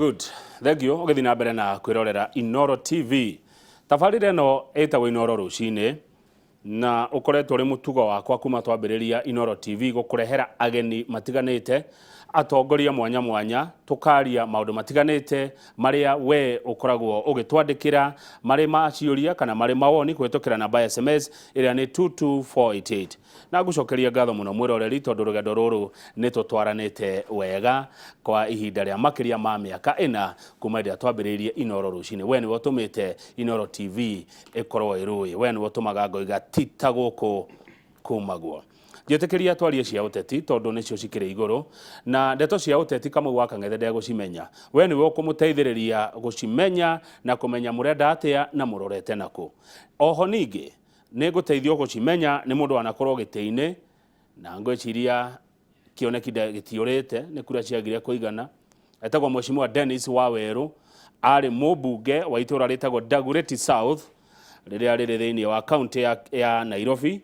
Good, thank you. Ũgĩthiĩ na mbere na kwĩrorera Inoro TV. Tabarĩra ĩno ĩtagwo Inoro Rũcinĩ, na ũkoretwo ũrĩ mũtugo wakwa kuma twambĩrĩria Inoro TV gũkũrehera ageni matiganĩte, atongoria mwanya mwanya, tũkaria maũndũ matiganĩte marĩa we ũkoragwo ũgĩtwandĩkĩra marĩ ma ciũria kana marĩ mawoni kũhĩtũkĩra namba ya SMS ĩrĩa nĩ 22488. Na ngũcokeria ngatho mũno mwĩroreri, tondũ rũgendo rũrũ nĩ tũtwaranĩte wega kwa ihinda rĩa makĩria ma mĩaka 4 kuma hĩndĩ ĩrĩa twambĩrĩirie Inoro Rũcinĩ. We nĩwe ũtũmĩte Inoro TV ĩkorwo ĩrũĩ, we nĩwe ũtũmaga ngoiga ti ta gũkũ kumagwo. Njĩtĩkĩria twarie cia ũteti tondũ nĩcio cikĩrĩ igũrũ, na ndeto cia ũteti Kamau wa Kang'ethe ndegũcimenya. We nĩwe ũkũmũteithĩrĩria gũcimenya na kũmenya mũrenda atĩa na mũrorete nakũ. Oho ningĩ nĩ ngũteithio gũcimenya nĩ mũndũ wanakorwo gĩtĩ-inĩ, na ngwĩciria kĩoneki gĩtiũrĩte, nĩ kura ciagire kũigana. Etagwo Mheshimiwa Dennis Wawerũ, arĩ mũmbunge wa itũra rĩtagwo Dagoretti South rĩrĩa rĩrĩ thĩinĩ wa kaunti ya Nairobi.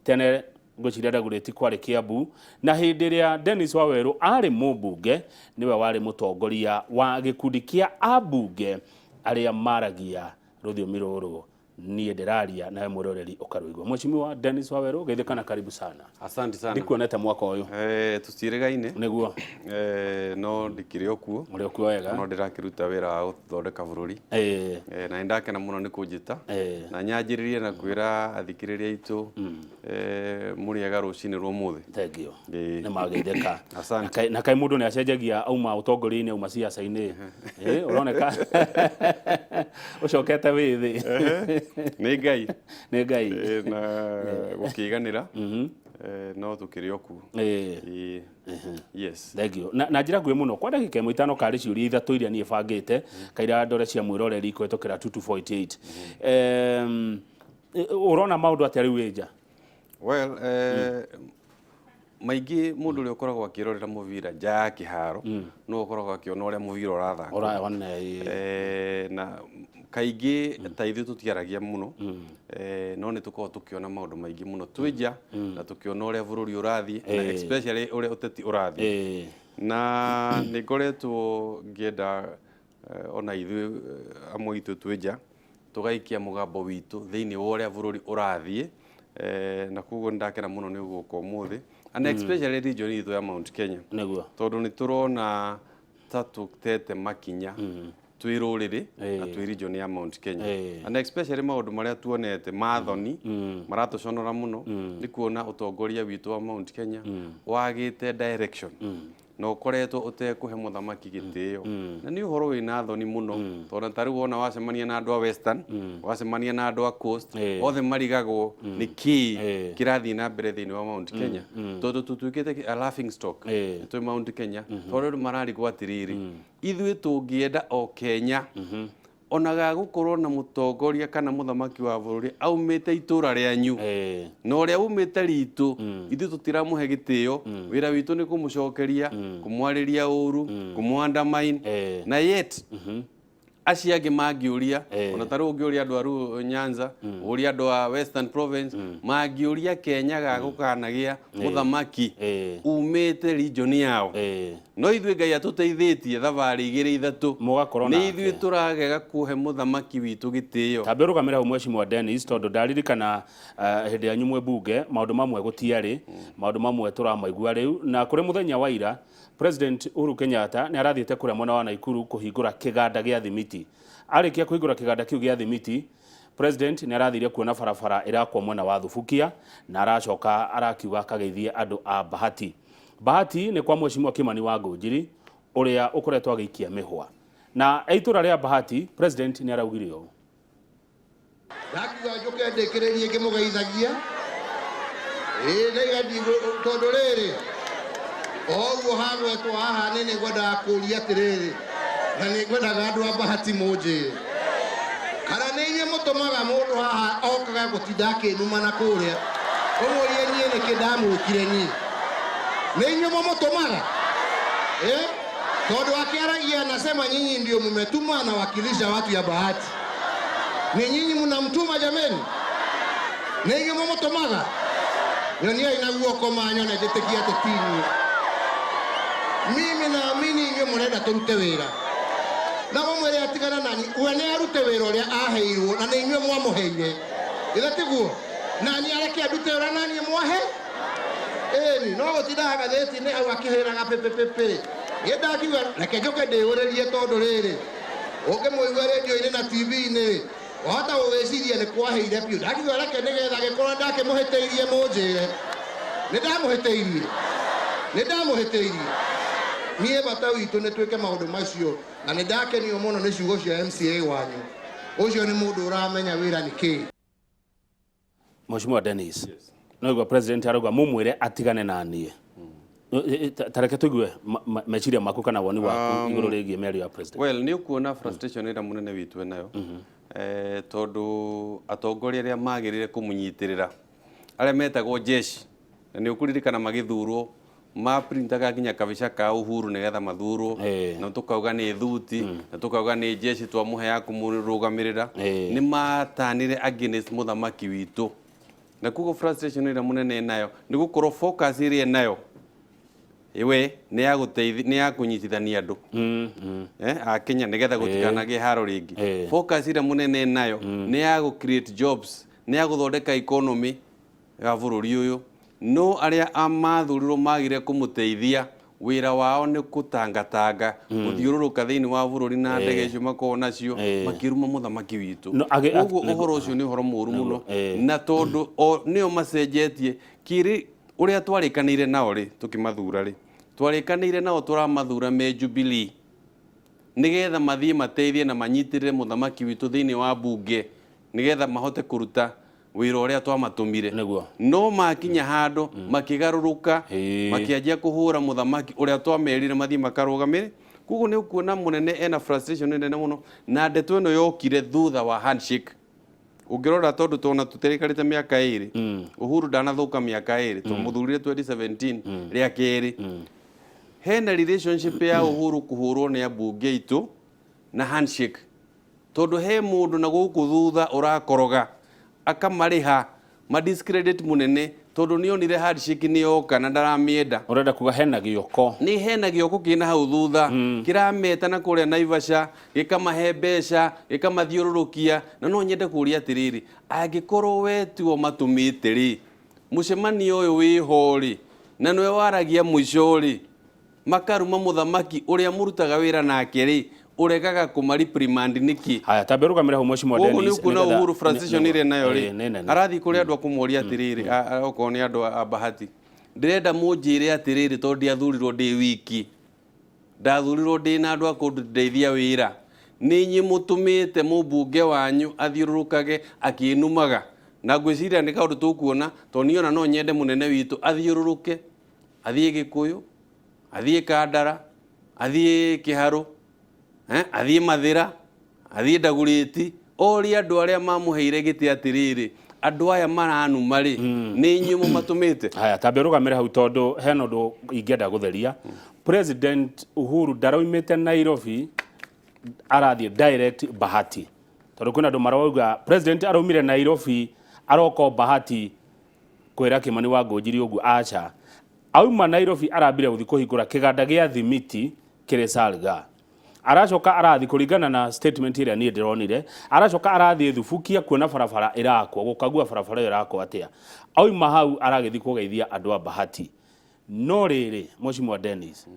Tene ngwĩciria Dagoretti kwarĩ Kiambu, na hĩndĩ ĩrĩa Dennis Wawerũ arĩ mũmbunge nĩwe warĩ mũtongoria wa gĩkundi kĩa ambunge arĩa maragia rũthiomi rũrũ niĩ ndĩraria nawe mwĩroreri ũkarũigua. Mheshimiwa Dennis Wawerũ, geithĩka na karibu sana. Asante sana. Ndikuonete mwaka ũyũ. Tũtiĩrĩgaine. Nĩguo. No ndikĩrĩ o kuo. Ũrĩ o kuo wega. No ndĩrakĩruta wĩra wa gũthondeka bũrũri. Na nĩndakena mũno nĩ kũnjĩta. Na nyanjĩrĩrie na kwĩra athikĩrĩria aitũ mũrĩ ega rũcinĩ rwa ũmũthĩ. Thank you. Ĩĩ. Nĩ mageithĩka. Asante. Na kaĩ mũndũ nĩ acenjagia auma ũtongoria-inĩ auma ciaca-inĩ. Ũroneka ũcokete wĩthĩ. Nĩ Ngai. Nĩ Ngai. Na gũkĩiganĩra. No tũkĩrĩ o kuo. Ĩĩ. Yes. Thank you. Na njĩra nguhĩ mũno kwa ndagĩka ĩmwe itano karĩ ciũria ithatũ iria niĩ bangĩte kaira ndore cia mwĩroreri kũhĩtũkĩra 2248. Ũrona maũndũ atĩa rĩu wĩ nja? Well, maingĩ mũndũ ũrĩa ũkoragwo akĩrorera mũbira nja ya kĩharo no ũkoragwo akĩona ũrĩa mũbira ũrathakwo. Ũraona, ĩĩ. Na kaingĩ ta ithuĩ tũtiaragia mũno, no nĩ tũkoragwo tũkĩona maũndũ maingĩ mũno twĩ nja na tũkĩona ũrĩa bũrũri ũrathiĩ na especially ũrĩa ũteti ũrathiĩ. Na nĩ ngoretwo ngĩenda ona ithuĩ amwe aitũ twĩ nja tũgaikia mũgambo witũ thĩinĩ wa ũrĩa bũrũri ũrathiĩ, na koguo nĩ ndakena mũno nĩ gũka ũmũthĩ and especially region itũ ya Mount Kenya. Nĩguo. Tondũ nĩ tũrona ta tũtete makinya twĩ rũrĩrĩ na twĩ region ya Mount Kenya. And especially maũndũ marĩa tuonete ma thoni maratũconora mũno nĩ kuona ũtongoria witũ wa Mount Kenya wagĩte direction na ũkoretwo ũtekũhe mũthamaki gĩtĩo, na nĩ ũhoro wĩna thoni mũno tondũ ta rĩu wona wacemania na andũ a Western, wacemania na andũ a Coast, othe marigagwo nĩ kĩĩ kĩrathiĩ na mbere thĩinĩ wa Mount Kenya, tondũ tũtuĩkĩte a laughing stock twĩ Mount Kenya, tondũ andũ mararigwo atĩrĩrĩ, ithuĩ tũngĩenda o Kenya ona ga gũkorwo na mũtongoria kana mũthamaki wa bũrũri aumĩte itũra rĩanyu na ũrĩa umĩte ritũ, ithuĩ tũtiramũhe gĩtĩo. Wĩra witũ nĩ kũmũcokeria, kũmwarĩria ũru, kũmũ undermine, na yet acio angĩ mangĩũria, ona ta rĩu ũngĩũria andũ a Luo Nyanza, ũrie andũ a Western Province, mangĩũria Kenya ga gũkanagĩa mũthamaki umĩte region yao, no ithuĩ Ngai atũteithĩtie thabarĩ igĩrĩ ithatũ Mũgakorwo nĩ nake. Ithuĩ tũragega kũhe mũthamaki witũ gĩtĩo. Tambe ũrũgamĩre hau, Mheshimiwa Dennis, tondũ ndaririkana hĩndĩ yanyu mwĩ bunge maũndũ mamwe gũtiarĩ, maũndũ mamwe tũramaigua rĩu. Na kũrĩ mũthenya wa ira President Uhuru Kenyatta nĩ arathiĩte kũrĩa mwena wa Naikuru kũhingũra kĩganda gĩa thimiti. Arĩkia kũhingũra kĩganda kĩu gĩa thimiti, President nĩ arathire kuona barabara ĩrakwo mwena wa Thubukia na aracoka arakiuga akageithie andũ a Bahati. Bahati nĩ kwa Mheshimiwa Kimani wa Ngũnjiri ũrĩa ũkoretwo agĩikia mĩhwa. Na e itũra rĩa Bahati, President nĩ araugire ũũ. Ndakiuga njũke ndĩkĩrĩrie ngĩmũgeithagia, ĩĩ ndaiga tondũ rĩrĩ o ũguo hagwetwo haha nĩ nĩngwendaga kũria atĩrĩrĩ, na nĩngwendaga andũ a Bahati mũnjĩre kana nĩ inyuĩ mũtũmaga mũndũ haha okaga gũtinda akĩnuma na kũrĩa ũmũrie niĩ nĩkĩ ndamwĩkire niĩ. Nĩ inyuĩ mũmũtũmaga, eh? Tondũ akĩaragia anasema nyinyi ndio mmetuma anawakilisha watu ya Bahati. Ni nyinyi mnamtuma jameni? Nĩ inyuĩ mũmũtũmaga? Nyoniai na guoko manyone njĩtĩkie atĩ ti inyuĩ. Mimi naamini inyuĩ mũrenda tũrute wĩra. Na mũmwĩre atigana nani, we nĩ arute wĩra ũrĩa aheirwo na nĩ inyuĩ mwamũheire. Githĩ tiguo? Nani areke andute ũrĩa naniĩ mwahe? Ĩni, no gũtindaga ngathĩti-inĩ hau akĩhĩraga pĩpĩpĩpĩ. Niĩ ndakiuga reke njũke ndĩyũrĩrie tondũ rĩrĩ, ũngĩmũigua rĩndio-inĩ na TV-inĩ rĩ, wahota gũgĩciria nĩ kwahĩire biũ. Ndakiuga reke nĩgetha angĩkorwo ndakĩmũhĩtĩirie mũnjĩre. Nĩ ndamũhĩtĩirie? Nĩ ndamũhĩtĩirie? Niĩ bata witũ nĩ twĩke maũndũ macio na nĩ ndakenio mũno nĩ ciugo cia MCA wanyu. Ũcio nĩ mũndũ ũramenya wĩra nĩ kĩĩ. Mheshimiwa Dennis, no igua president arauga mumwire atigane na niĩ. Ta reke tũigue meciria maku kana woni waku igũrũ rĩgiĩ mĩario ya president. Well, nĩ ũkuona frustration ĩrĩa mũnene witũ enayo, tondũ atongoria arĩa magĩrĩire kũmũnyitĩrĩra arĩa metagwo jeshi, na nĩ ũkũririkana magĩthurwo maprintaga nginya kabica ka Uhuru nĩgetha mathurwo, na tũkauga nĩ thuti, na tũkauga nĩ jeshi twamũhe ya kũmũrũgamĩrĩra. Nĩ matanire against mũthamaki witũ, na koguo frustration ĩrĩa mũnene enayo nĩ gũkorwo focus ĩrĩa enayo we nĩ ya gũteithia, nĩ ya kũnyitithania andũ a Kenya nĩgetha gũtikanagĩe haro rĩngĩ. Focus ĩrĩa mũnene enayo nĩ ya gũ create jobs, nĩ ya gũthondeka economy ya bũrũri ũyũ. No arĩa mathurirwo magire kũmũteithia, wĩra wao nĩ gũtangatanga, gũthiũrũrũka thĩinĩ wa bũrũri na ndege icio makoragwo nacio, makĩruma mũthamaki witũ. Koguo ũhoro ũcio nĩ ũhoro mũũru mũno, na tondũ o nĩo macenjetie kĩrĩ ũrĩa twarĩkanĩire nao rĩ, tũkĩmathura rĩ, twarĩkanĩire nao tũramathura me Jubilee nĩgetha mathiĩ mateithie na manyitĩrĩre mũthamaki witũ thĩinĩ wa bunge nĩgetha mahote kũruta wĩra ũrĩa twamatũmire. No makinya handũ makĩgarũrũka, makĩanjia kũhũra mũthamaki ũrĩa twamerire mathiĩ makarũgamĩre. Koguo nĩ ũkuona mũnene ena frustration nene mũno, na ndeto ĩno yokire thutha wa handshake. Ũngĩrora tondũ tona tũterĩkarĩte mĩaka ĩrĩ, Uhuru ndanathũka mĩaka ĩrĩ, twamũthurire 2017 rĩa kerĩ. Hena relationship ya Uhuru kũhũrwo nĩ ambunge aitũ na handshake, tondũ he mũndũ na gũkũ thutha ũrakoroga akamarĩha ma discredit mũnene, tondũ nĩonire handshake nĩ yoka na ndaramĩenda. Ũrenda kuga hena gĩoko? Nĩ hena gĩoko kĩna hau thutha, kĩrameta na kũrĩa Naivasha, gĩkamahe mbeca, gĩkamathiũrũrũkia. Na no nyende kũria atĩrĩrĩ, angĩkorwo we tiwe matũmĩte rĩ, mũcemanio ũyũ wĩho rĩ, na nĩwe waragia mũico rĩ, makaruma mũthamaki ũrĩa mũrutaga wĩra nake rĩ, ũregaga kũma reprimand nĩkĩ? Haya, tambe ũrũgamĩre hau, Mheshimiwa Koguo nĩ Dennis. ũkuona Uhuru frustration ĩrĩa nayo rĩ, Nĩ nene. Arathiĩ kũrĩ andũ akũmoria atĩrĩrĩ, okorwo nĩ andũ a Bahati, ndĩrenda mũnjĩre atĩrĩrĩ, tondũ ndiathurirwo ndĩ wiki, ndathurirwo ndĩ na andũ a kũndeithia wĩra, nĩ inyuĩ mũtũmĩte mũmbunge wanyu athiũrũrũkage akĩnumaga? Na ngwĩciria nĩ kaũndũ tũkuona, tondũ niĩ ona no nyende mũnene witũ athiũrũrũke, athiĩ Gĩkũyũ, athiĩ Kandara, athiĩ Kĩharũ, athiĩ Mathĩra, athiĩ Ndagũrĩti, orie andũ arĩa mamũheire gĩtĩ atĩrĩrĩ, andũ aya maranuma rĩ, nĩ inyuĩ mũmatũmĩte? Haya, tambe ũrũgamĩre hau tondũ hena ũndũ ingĩenda gũtheria. President Uhuru ndaraumĩte Nairobi arathiĩ direct Bahati, tondũ kwĩna andũ marauga president araumire Nairobi aroka o Bahati kwĩra Kimani wa Ngũnjiri ũguo. Aca, auma Nairobi arambire gũthiĩ kũhingũra kĩganda gĩa thimiti kĩrĩ Salga, aracoka arathiĩ, kũringana na statement ĩrĩa niĩ ndĩronire, aracoka arathiĩ Thubukia kuona barabara ĩrakwo, gũkagua barabara ĩyo ĩrakwo atĩa. Auma hau aragĩthiĩ kũgeithia andũ a Bahati. No rĩrĩ, Mheshimiwa Dennis,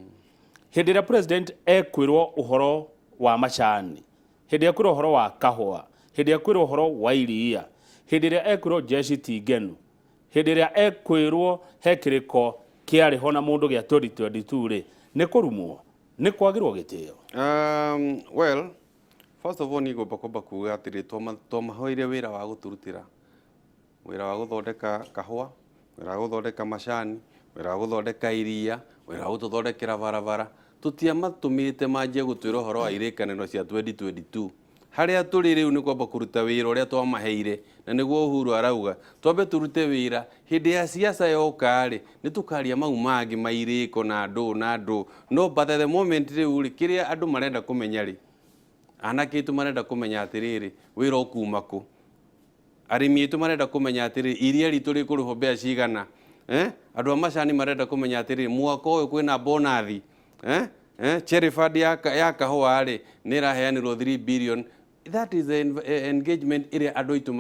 hĩndĩ ĩrĩa president ekwĩrwo ũhoro wa macani, hĩndĩ ĩrĩa ekwĩrwo ũhoro wa kahũa, hĩndĩ ĩrĩa ekwĩrwo ũhoro wa iria, hĩndĩ ĩrĩa ekwĩrwo jeshi ti ngenu, hĩndĩ ĩrĩa ekwĩrwo he kĩrĩko kĩarĩ ho na mũndũ gĩa 2022 rĩ, nĩ kũrumwo, nĩ kwagĩrwo gĩtĩo? Well, first of all, niĩ ngwamba kwamba kuga atĩrĩ, twamahoire wĩra wa gũtũrutĩra wĩra wa gũthondeka kahũa, wĩra wa gũthondeka macani, wĩra wa gũthondeka iria, wĩra wa gũtũthondekera barabara. Tũtiamatũmĩte manjie gũtwĩra ũhoro wa irĩkanĩro cia 2022. Harĩa tũrĩ rĩu nĩ kwamba kũruta wĩra ũrĩa twamaheire, na nĩguo Uhuru arauga twambe tũrute wĩra. Hĩndĩ ya siasa yoka rĩ, nĩ tũkaria mau mangĩ ma irĩko na ndũ na ndũ, no but at the moment rĩu rĩ, kĩrĩa andũ marenda kũmenya rĩ, anake aitũ marenda kũmenya atĩrĩrĩ, wĩra ũkuma kũ? Arĩmi aitũ marenda kũmenya atĩrĩrĩ, iria ritũ rĩkũrĩhwo mbeca cigana? Andũ a macani marenda kũmenya atĩrĩrĩ, mwaka ũyũ kwĩna bonathi? Cherry fund ya kahũa rĩ, nĩ ĩraheanirwo 3 billion. That is the engagement ĩrĩa andũ aitũ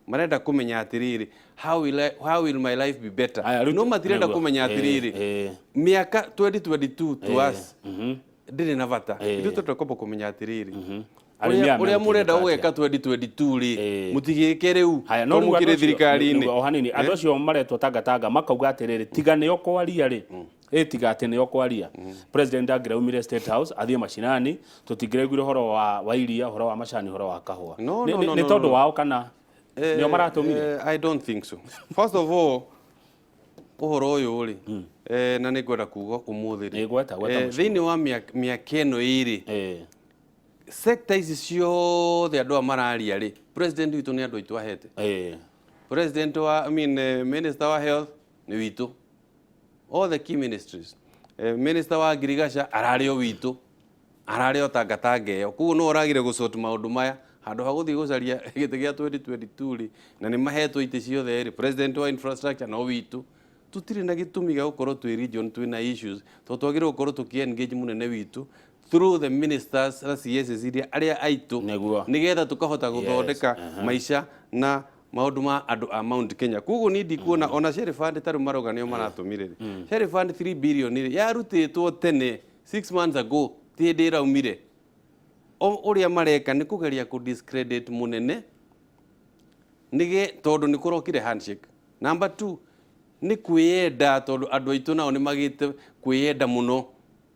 marenda kũmenya atĩrĩrĩ, how will my life be better? Aya, No matirenda kũmenya atĩrĩrĩ, mĩaka 2022 to us ndĩrĩ na bata. Ithuĩ tũrenda kwamba kũmenya atĩrĩrĩ, Arĩmi aya ũrĩa mũrenda megũteithĩka gũgeka atĩa? 2022 rĩ, mũtigĩke rĩu Haya, no to rĩu andũ mũkĩrĩ acio- thirikari-inĩ. nĩguo, o hanini, andũ acio maretwo tangatanga makauga atĩrĩrĩ, tiga nĩo kwaria rĩ, ĩ tiga atĩ nĩo kwaria, president angĩraumire State House athiĩ macinani, tũtingĩraiguire ũhoro wa iria, ũhoro wa macani, ũhoro wa kahũa. No, Nĩ no, no, nĩ no, tondũ no. wao kana nĩo maratũmire? I don't think so. First of all, ũhoro ũyũ rĩ, na nĩ ngwenda kuga ũmũthĩ rĩ, Ĩ, gweta, gweta mũciĩ. Thĩinĩ wa mĩaka ĩno ĩrĩ, sector ici ciothe andũ aya mararia rĩ, president witũ nĩ andũ aitũ ahete. President wa, I mean, minister wa health nĩ witũ. All the key ministries. Minister wa ngirigaca ararĩ o witũ, ararĩ o tangatanga ĩyo, koguo no ũragire gũsort maũndũ maya handũ ha gũthiĩ gũcaria gĩtĩ gĩa 2022 rĩ, na nĩ mahetwo itĩ ciothe rĩ. President wa infrastructure no witũ. Tũtirĩ na gĩtũmi gĩa gũkorwo twĩ region twĩna issues, tondũ twagĩrĩirwo gũkorwo tũkĩ engage mũnene witũ through the ministers na CSs iria arĩa aitũ, nĩgetha tũkahota gũthondeka maica na maũndũ ma andũ a Mount Kenya. Koguo niĩ ndikuona ona Cherry Fund tarĩu marauga nĩo maratũmire rĩ. Cherry Fund 3 billion rĩ, yarutĩtwo tene 6 months ago, ti hĩndĩ ĩraumire. Ũrĩa mareka nĩ kũgeria kũ discredit mũnene nĩge tondũ nĩ kũrokire handshake. Number 2, nĩ kwĩyenda, tondũ andũ aitũ nao nĩ magĩte kwĩyenda mũno.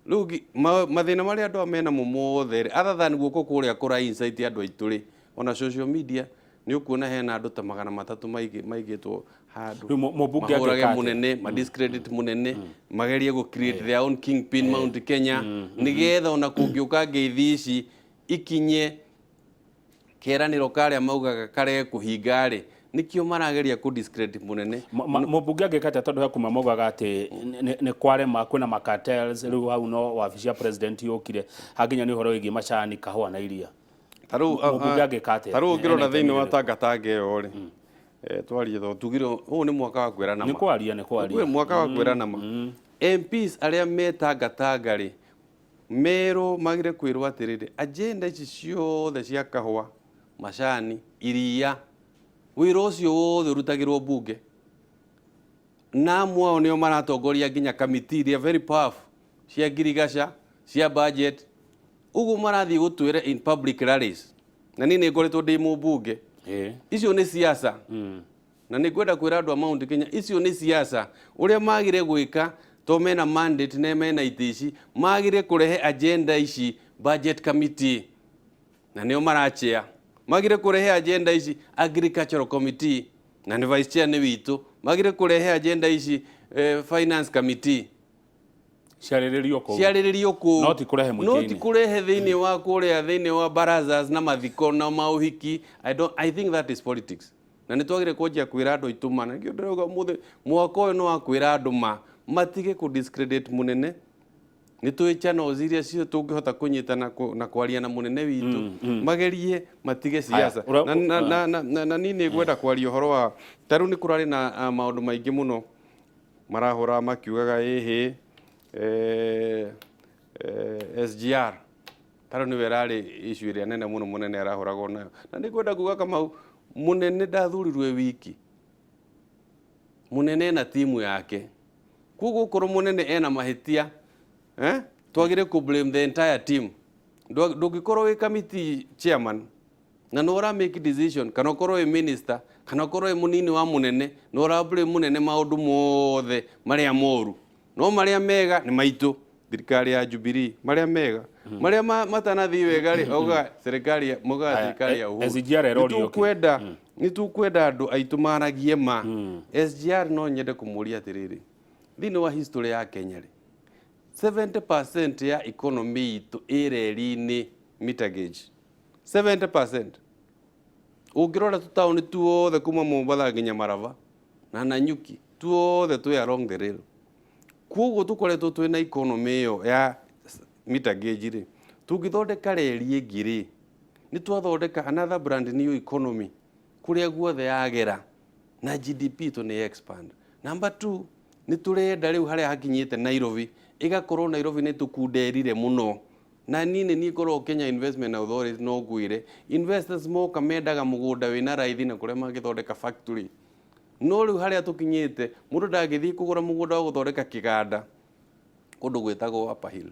Rĩu mathĩna marĩa andũ aya menamo mothe rĩ, other than guoko kũrĩa kũra insight andũ aitũ rĩ, ona social media nĩ ũkuona hena andũ ta 300 maigĩtwo handũ Rĩu mũmbunge mahũrage angĩka atĩa? Mũnene, ma discredit mũnene, magerie gũ create their own kingpin Mount Kenya, nĩgetha ona kũngĩũka ngeithi ici ikinye keranĩro karĩa maugaga karege kũhinga rĩ, nĩkĩo marageria kũ discredit mũnene. Mũmbunge angĩka atĩa, tondũ he kuma maugaga atĩ nĩ kwarema, kwĩna macartels rĩu hau, no wabici ya president yũkire hakinya nĩ ũhoro wĩgiĩ macani, kahũa na iria? Tarĩu Mũmbunge angĩka atĩa? Tarĩu ũngĩrora Ena thĩinĩ wa itemi? Tangatanga ĩyo rĩ, twarie tondũ tugire ũyũ nĩ mwaka wa kwĩrana Nĩ ma. kwaria, nĩ kwaria. Ũyũ mwaka wa kwĩrana ma. MPs arĩa me tangatanga rĩ, merwo magire kwĩrwo atĩrĩrĩ, agenda ici ciothe cia kahũa, macani, iria, wĩra ũcio wothe ũrutagĩrwo bunge, na amwe ao nĩo maratongoria nginya kamiti iria very powerful cia ngirigaca, cia budget. Ũguo marathiĩ gũtwĩra in public rallies, na niĩ nĩ ngoretwo ndĩ mũmbunge. Icio nĩ siasa, na nĩ ngwenda kwĩra andũ a Mount Kenya icio nĩ siasa. Ũrĩa magire gwĩka, to mena mandate na mena itĩ ici, magire kũrehe agenda ici budget committee, na nĩo marachia. Magire kũrehe agenda ici agricultural committee, na nĩ vice chair nĩ witũ. Magire kũrehe agenda ici finance committee. Ciarĩrĩrio kũu. Ciarĩrĩrio kũu. No ti kũrehe No mũingĩ-inĩ. Ti kũrehe thĩinĩ wa kũrĩa thĩinĩ wa barazas na mathiko na maũhiki. I don't, I think that is politics, na nĩ twagĩrĩire kwanjia kwĩra andũ aitũ ma, na nĩkĩo ndĩrauga ũmũthĩ mwaka ũyũ nĩ wa kwĩra andũ ma, matige kũ discredit mũnene. Nĩ tũĩ channels iria cio tũngĩhota kũnyitana na kwaria na mũnene witũ, magerie matige siasa. Na niĩ nĩ ngwenda kwaria ũhoro wa ta rĩu nĩ kũrarĩ na maũndũ maingĩ mũno marahũra makiugaga ĩhĩ, SGR ta rĩu nĩwe ĩrarĩ issue ĩrĩa nene mũno mũnene arahũragwo nayo. Na nĩ ngwenda kuga, Kamau, mũnene ndathurirwe wiki, mũnene ena timu yake. Koguo okorwo mũnene ena mahĩtia, twagĩrĩire kũ blame the entire team. Ndũngĩkorwo wĩ committee chairman na nĩ ũra make decision, kana ũkorwo wĩ minister, kana ũkorwo wĩ mũnini wa mũnene, na ũra blame mũnene maũndũ mothe marĩa moru, no marĩa mega nĩ maitũ, thirikari ya Jubilee. Marĩa mega, marĩa matanathiĩ wega rĩ, auga serikali maugaga Aya, thirikari ya Uhuru. SGR ĩrorio kĩ? Nĩ tũkwenda andũ aitũ maragie ma. SGR, no nyende kũmũria atĩrĩrĩ, thĩinĩ wa history ya Kenya rĩ, 70% ya economy itũ ĩ reri-inĩ, meter gauge 70%. Ũngĩrora tũtaũni tuothe kuma Mombatha nginya Maraba na Nanyuki, tuothe twĩ along the rail. Koguo tũkoretwo twĩna economy ĩyo ya meter gauge rĩ, tũngĩthondeka reri ĩngĩ rĩ, nĩ twathondeka another brand new economy kũrĩa guothe yagera, na GDP itũ nĩ expand. Number two, nĩ tũrenda rĩu harĩa hakinyĩte Nairobi Ĩgakorwo Nairobi nĩ tũkunderire mũno. Na niĩ nĩ niĩ ngoragwo Kenya Investment Authority, no ngwĩre investors moka mendaga mũgũnda wĩna raithi na kũrĩa mangĩthondeka factory. No rĩu harĩa tũkinyĩte, mũndũ ndangĩthiĩ kũgũra mũgũnda wa gũthondeka kĩganda kũndũ gwĩtagwo Upper Hill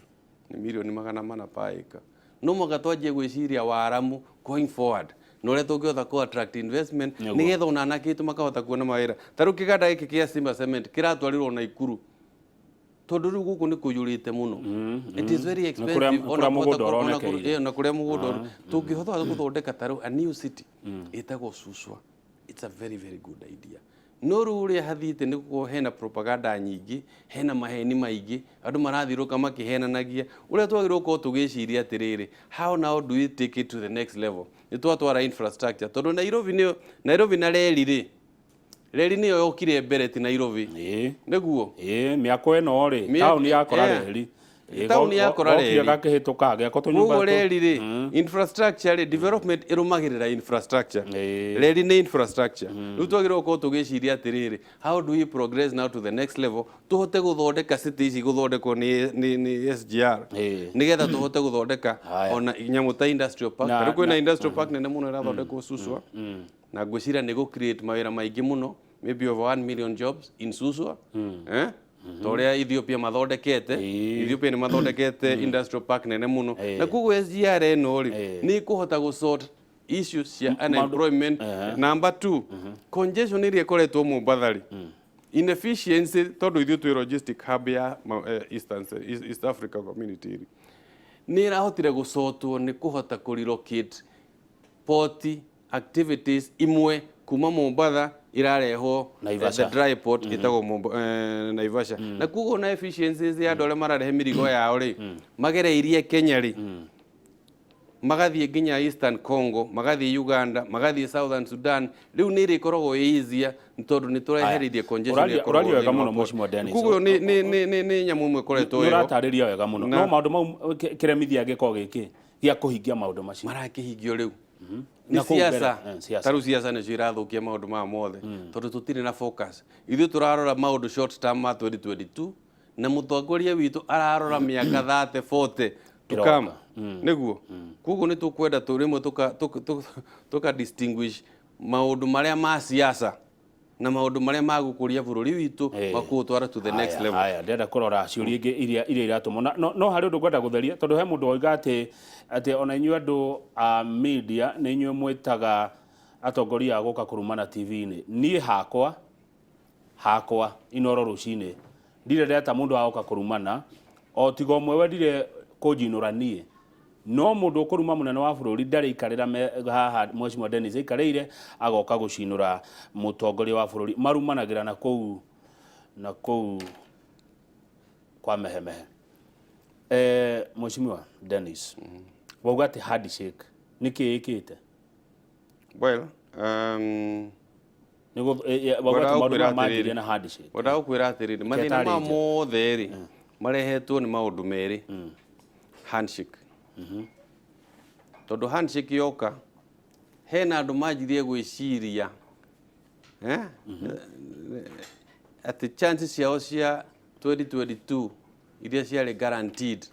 nĩ 400,000,000 per acre. No mũhaka twanjie gwĩciria waramu going forward na ũrĩa tũngĩhota kũ attract investment, nĩgetha ona anake aitũ makahota kuona mawĩra. Ta rĩu kĩganda gĩkĩ kĩa Simba Cement kĩratwarirwo Naikuru tondũ rĩu gũkũ nĩ kũiyũrĩte mũno. It is very expensive. Ona kũrĩa mũgũnda ũronekeire. Ona kũrĩa mũgũnda tũngĩhota gũthondeka ta rĩu a new city ĩtagwo Suswa, it's a very very good idea. No rĩu ũrĩa hathiĩte nĩ gũkorwo hena propaganda nyingĩ, hena maheni maingĩ, andũ marathiũrũka makĩhenanagia. Ũrĩa twagĩrĩirwo gũkorwo tũgĩciria atĩrĩrĩ, how now do we take it to the next level? Nĩ twatwara infrastructure, tondũ Nairobi nĩyo, Nairobi na reri rĩ, reri nĩyo yokire mbere, ti Nairobi. Nĩguo. Ĩĩ, mĩako ĩno rĩ, taũni yakora reri. Taũni yakora reri. Gakĩhĩtũka gĩako tũnyũmba. Koguo reri rĩ, infrastructure rĩ, development ĩrũmagĩrĩra infrastructure. Reri nĩ infrastructure. Rĩu twagĩrĩirwo gũkorwo tũgĩciria atĩrĩrĩ, how do we progress now to the next level, tũhote gũthondeka city ici gũthondekwo nĩ SGR, nĩgetha tũhote gũthondeka ona nyamũ ta industrial park. Rĩu kwĩna industrial park nene mũno ĩrathondekwo Suswa, na ngwĩciria nĩ gũ create mawĩra maingĩ mũno, maybe over 1 million jobs in Suswa, eh? Ta ũrĩa Ethiopia mathondekete. Ethiopia nĩ mathondekete industrial park nene mũno. Na koguo SGR ĩno rĩ, nĩ ĩkũhota gũ sort issues cia unemployment. Number two, congestion ĩrĩa ĩkoretwo Mombatha rĩ, inefficiency, tondũ ithuĩ twĩ logistic hub ya East Africa Community rĩ, nĩ ĩrahotire gũcotwo nĩ kũhota kũ relocate port activities imwe kuma Mombatha irarehwo Naivasha. The dry port ĩtagwo Naivasha. Na koguo na efficiencies ya andũ arĩa mararehe mĩrigo yao rĩ, magereirie Kenya rĩ, magathiĩ nginya Eastern Congo, magathiĩ Uganda, magathiĩ Southern Sudan, rĩu nĩ ĩrĩkoragwo ĩ easier nĩ tondũ nĩ tũreheririe congestion ĩrĩa ĩkoragwo Ũraria wega thĩinĩ wa mũno, port. Mheshimiwa Dennis. Koguo nĩ nyamũ ĩmwe ĩkoretwo Nĩ ĩho. Ũratarĩria wega mũno, no maũndũ mau kĩremithia gĩkoragwo gĩkĩ gĩa kũhingia maũndũ macio? Marakĩhingio rĩu Na nĩ kũu mbere, siasa. Siasa. Ta rĩu siasa nĩcio irathũkia maũndũ maya mothe, tondũ tũtirĩ na focus. Ithuĩ tũrarora maũndũ short term ma 2022, na mũtongoria witũ ararora mĩaka 30 40 to Ĩroka. come. Nĩguo koguo nĩ tũkwenda rĩmwe tũka distinguish maũndũ marĩa ma siasa na maũndũ marĩa ma gũkũria bũrũri witũ, wa kũũtwara to the next level. Haya, ndĩrenda kũrora ciũria ingĩ iria iratũmwo. Na no harĩ ũndũ ngwenda gũtheria, tondũ he mũndũ woiga atĩ ona inyuĩ andũ a media nĩ inyuĩ mwĩtaga atongoria a gũka kũrumana TV-inĩ. Niĩ hakwa Inoro rũcinĩ ndirĩ ndeta mũndũ wa gũka kũrumana, o tiga ũmwe wendire kũnjinũra niĩ. No mũndũ ũkũruma mũnene wa bũrũri ndarĩ ikarĩra haha Mheshimiwa Dennis aikarĩire agoka gũcinũra mũtongoria wa bũrũri. Marumanagĩra na kũu kwa mehemehe. Mheshimiwa Dennis, wauga atĩ handshake nĩ kĩ ĩkĩte? Well, Wauga atĩ maũndũ ngwendaga maya gũkwĩra manjirie atĩrĩrĩ. Na handshake. Ngwendaga gũkwĩra atĩrĩrĩ, mathĩna ma Ketarĩrie. mothe rĩ, marehetwo nĩ maũndũ merĩ. Handshake, tondũ handshake yoka, hena andũ manjirie gwĩciria, eh, atĩ chances ciao cia 2022 iria ciarĩ guaranteed,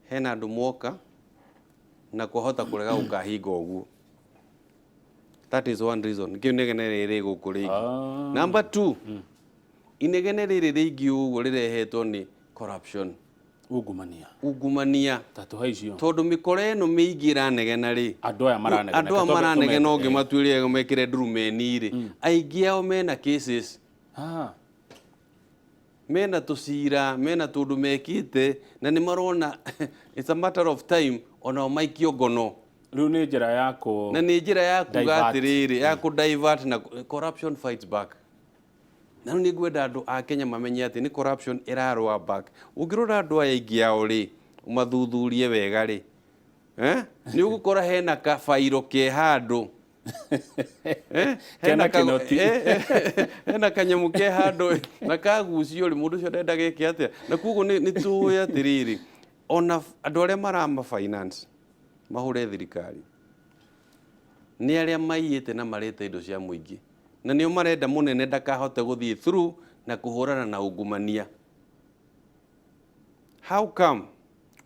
hena andũ moka na kwahota kũrega gũkahinga ũguo. That is one reason kĩu inegene rĩrĩ gũkũ rĩingĩ. Number two, inegene rĩrĩ rĩingĩ ũguo rĩrehetwo nĩ corruption. Ungumania. Ungumania. Ta tũhe icio. Tondũ mĩkora ĩno mĩingĩ ĩranegena rĩ, Andũ aya maranegena. Andũ aya Reke maranegena, tũmete. ũngĩmatuĩria mekĩre ndurumeni rĩ, aingĩ ao mena cases, mena tũcira, mena tũndũ mekĩte, na nĩ marona it's a matter of time onao maikio ngono. Rĩu nĩ njĩra ya kũ Na nĩ njĩra ya kuga divert. Atĩrĩrĩ, ya kũ divert, na corruption fights back. Na rĩu nĩ ngwenda andũ a Kenya mamenye atĩ nĩ corruption ĩrarũa back. Ũngĩrora andũ aya aingĩ ao rĩ, ũmathuthurie wega rĩ, eh? Nĩ ũgũkora hena kabairo ke handũ. Eh? Kena Hena kĩnoti. Hena kanyamũ ke handũ na kagucio rĩ, mũndũ ũcio ndenda geke atĩa. Na koguo nĩ tũĩ atĩrĩrĩ, ona andũ arĩa marama finance mahũre thirikari nĩ arĩa maiyĩte na marĩte indo cia mũingĩ, na nĩo marenda mũnene ndakahote gũthiĩ through na kũhũrana na ungumania. How come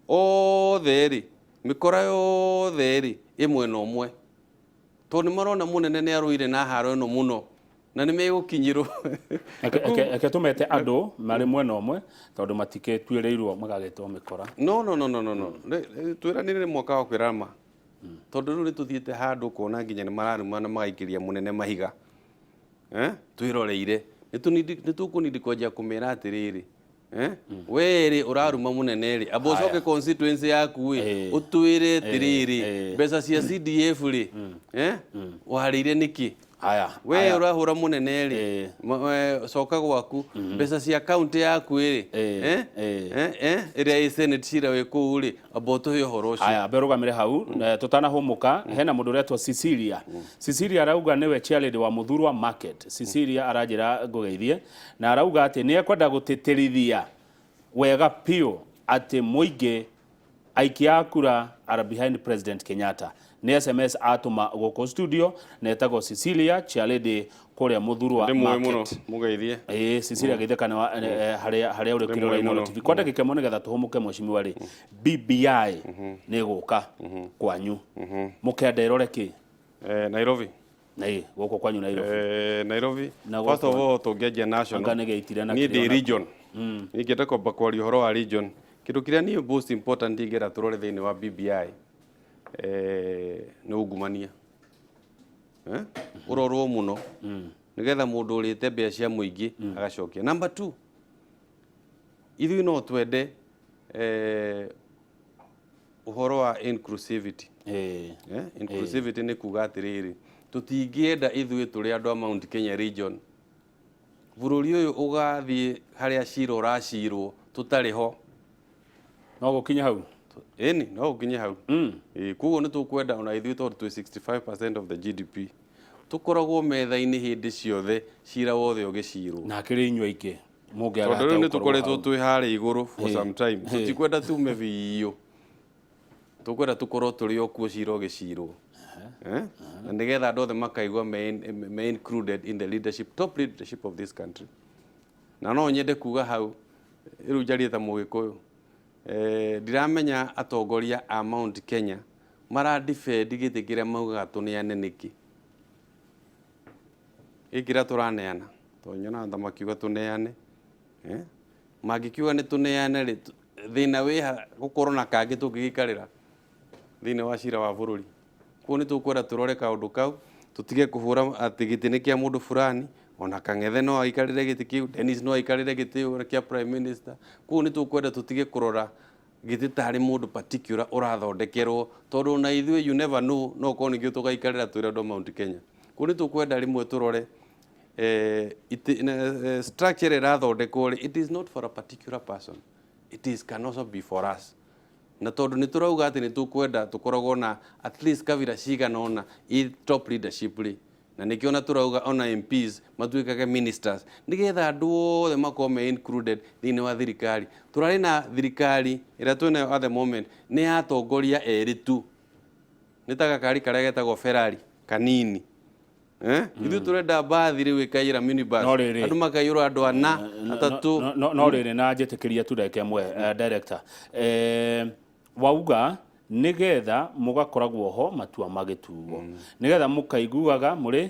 othe rĩ, mĩkora yothe rĩ, ĩ mwena ũmwe? Tondũ nĩ marona mũnene nĩ arũire na haro ĩno mũno na nĩ megũkinyĩrwo. Reke tũmete andũ marĩ mwena ũmwe tondũ matikĩtuĩrĩirwo magagĩtwo mĩkora. No, no, no, no, no, no. Twĩranĩre nĩ mwaka wa kwĩrama. Tondũ rĩu nĩ tũthiĩte handũ ũkona nginya nĩ mararuma na magaikĩria mũnene mahiga. Eh? Twĩroreire. Nĩ tũkũnindi kwanjia kũmera atĩrĩrĩ. Eh? We rĩ ũraruma mũnene rĩ, amba ũcoke constituency yaku ĩ, ũtwĩre atĩrĩrĩ, mbeca cia CDF rĩ, eh? Warĩire nĩkĩ? Haya. We ũrahũra mũnene rĩ, coka gwaku, mbeca cia county yaku rĩ, eh? Eh? Ĩrĩa ĩ Senate cira wĩ kũu rĩ, amba ũtũhe ũhoro ũcio. Haya, mbe rũgamĩre hau, tũtanahũmũka, hena mũndũ ũretwo Cecilia. Cecilia arauga nĩwe chairlady wa Muthurwa Market. Cecilia aranjĩra ngũgeithie na arauga atĩ nĩ ekwenda gũtĩtĩrithia wega biũ atĩ mũingĩ aikia a kura are behind President Kenyatta. Nĩ SMS atũma gũkũ studio na etagwo Cecilia chairlady kũrĩa Muthurwa Ndĩmũĩ mũno, Market. mũgeithie. Ĩĩ, Cecilia geithĩka nĩ harĩa ũrĩ Ndĩmũĩ kĩrora Inooro mũno. TV. Kwa ndagĩka ĩmwe nĩgetha tũhũmũke mheshimiwa rĩ, BBI nĩ ĩgũka kwanyu. Mũkenda ĩrore kĩ? Nairobi. Ĩĩ, gũkũ kwanyu Nairobi. Nairobi. Na First of gũkũ- all tũngĩanjia national. Anga nĩ gĩitire na Niĩ kĩrĩa ndĩ ona- region. Niĩ ingĩenda kwamba kwaria ũhoro wa region. Kĩndũ kĩrĩa niĩ most important ingĩenda tũrore thĩinĩ wa BBI nĩ ungumania. Ũrorwo mũno nĩgetha mũndũ ũrĩte mbia cia mũingĩ agacokia. Number 2, ithuĩ no twende ũhoro wa inclusivity. Inclusivity nĩ kuga atĩrĩrĩ, tũtingĩenda ithuĩ tũrĩ andũ a Mount Kenya region bũrũri ũyũ ũgathiĩ harĩa cira ũracirwo tũtarĩ ho. No gũkinye hau? Ĩni, no gũkinye hau. Koguo nĩ tũkwenda ona ithuĩ tondũ twĩ 65% of the GDP tũkoragwo metha-inĩ hĩndĩ ciothe cira wothe ũgĩcirwo. Na akĩrĩ inyuĩ aingĩ mũngĩaga Tondũ rĩu nĩ gũkorwo tũkoretwo hau. twĩ harĩa igũrũ for some time. Tũtikwenda tume biũ. Tũkwenda tũkorwo tũrĩ o kuo cira ũgĩcirwo. Na nĩgetha andũ othe makaigua me included in the leadership, top leadership of this country. Na no nyende kuga hau, rĩu njarie ta Mũgĩkũyũ. Ndiramenya atongoria a Mount Kenya mara defend gĩtĩ kĩrĩa maugaga tũneane nĩkĩ. Gĩkĩ kĩrĩa tũraneana, tondũ nyonaga ta makiuga tũneane. Mangĩkiuga nĩ tũneane rĩ, thĩna wĩha gũkorwo na kangĩ tũngĩgĩikarĩra thĩinĩ wa cira wa bũrũri. Koguo nĩ tũkwenda tũrore kaũndũ kau, tũtige kũhũra atĩ gĩtĩ nĩ kĩa mũndũ fulani, ona Kang'ethe no aikarĩre gĩtĩ kĩu, Dennis no aikarĩre gĩtĩ kĩu kĩa prime minister. Koguo nĩ tũkwenda tũtige kũrora gĩtĩ tarĩ mũndũ particular ũrathondekerwo, tondũ ona ithuĩ you never know, no ũkorwo nĩkĩo tũgaikarĩra twĩre andũ a Mount Kenya. Koguo nĩ tũkwenda rĩmwe tũrore structure ĩrathondekwo rĩ, it is not for a particular person, it is can also be for us. Na tondũ nĩ tũrauga atĩ nĩ tũkwenda tũkoragwo na at least kabira cigana ũna i top leadership rĩ, na nĩkĩo ona tũrauga ona MPs matuĩkage ministers nĩgetha andũ othe makorwo me included thĩinĩ wa thirikari. Tũrarĩ na thirikari ĩrĩa twĩnayo at the moment nĩ ya atongoria erĩ tu, nĩ ta gakari karĩa getagwo Ferrari kanini. Ithuĩ tũrenda mbathi rĩu ĩkaiyũra minibus, No rĩrĩ. andũ makaiyũra andũ ana, atatũ. No rĩrĩ na njĩtĩkĩria tu ndagĩka ĩmwe, director. Wauga nĩgetha mũgakoragwo ho matua magĩtuo, nĩgetha mũkaiguaga mũrĩ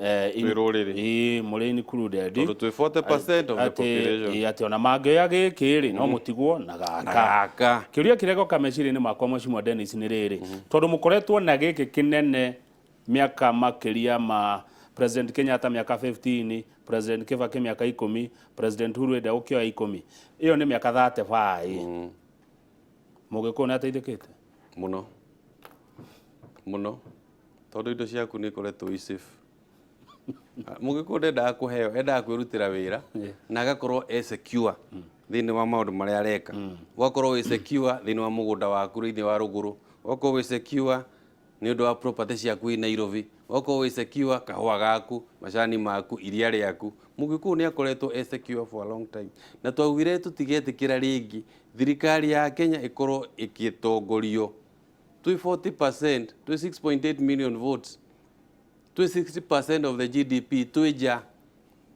Twĩ rũrĩrĩ. Mũrĩ included. Tondũ twĩ 40% of the population. Atĩ ona mangĩoya gĩkĩ rĩ, no mũtigwo na gaka. Na gaka. Kĩũria kĩrĩa gĩoka meciria-inĩ makwa Mheshimiwa Dennis nĩ rĩrĩ, tondũ mũkoretwo na gĩkĩ kĩnene mĩaka makĩria ma President Kenyatta mĩaka 15, President Kibaki mĩaka 10, President Uhuru enda gũkĩoya 10. Ĩyo nĩ mĩaka 35. Mũgĩkũyũ nĩ ateithĩkĩte? Mũno. Mũno. Tondũ indo ciaku nĩ ikoretwo i safe. Mũgĩkũyũ ndendaga kũheo, endaga kwĩrutĩra wĩra na agakorwo e secure thĩinĩ wa maũndũ marĩa areka. Ũgakorwo wĩ secure thĩinĩ wa mũgũnda waku thĩinĩ wa rũgũrũ, ũgakorwo wĩ secure nĩ ũndũ wa property ciaku i Nairobi, ũgakorwo wĩ secure kahũa gaku, macani maku, iria rĩaku. Mũgĩkũyũ nĩ akoretwo e secure for a long time. Na twaugire tũtigetĩkĩra rĩngĩ thirikari ya Kenya ĩkorwo ĩgĩtongorio twĩ 40%, twĩ 6.8 million votes, twĩ 60% of the GDP, twĩ nja.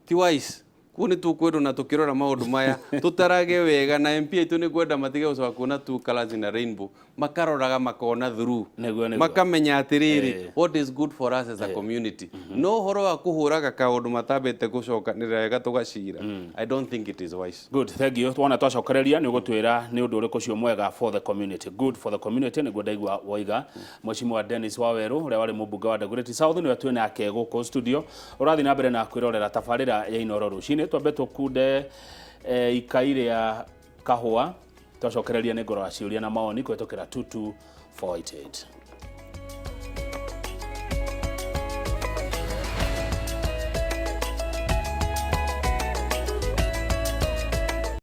Ti wise. Koguo nĩ tũkwendwo na tũkĩrora maũndũ maya tũtarage wega na MP aitũ nĩ kwenda matige gũcoka kuona two colours in a rainbow, makaroraga makona through. Nĩguo, nĩguo. Makamenya atĩrĩrĩ, what is good for us as a community. No ũhoro wa kũhũraga kaũndũ matambĩte gũcokanĩrĩra wega tũgacira, I don't think it is wise. Good, thank you. Wona twacokereria nĩ ũgũtwĩra nĩ ũndũ ũrĩkũ ũcio mwega for the community. Good for the community nĩguo ndaigua woiga. Mheshimiwa Dennis Waweru ũrĩa warĩ mũmbunge wa Dagoretti South nĩwe twĩ nake gũkũ studio. Ũrathiĩ na mbere na kwĩrorera tabarĩra ya Inooro rũcinĩ. Twambe tũkunde ikai rĩa kahũa, twacokereria nĩ ngũrora ciũria na mawoni kũhĩtũkĩra 22488.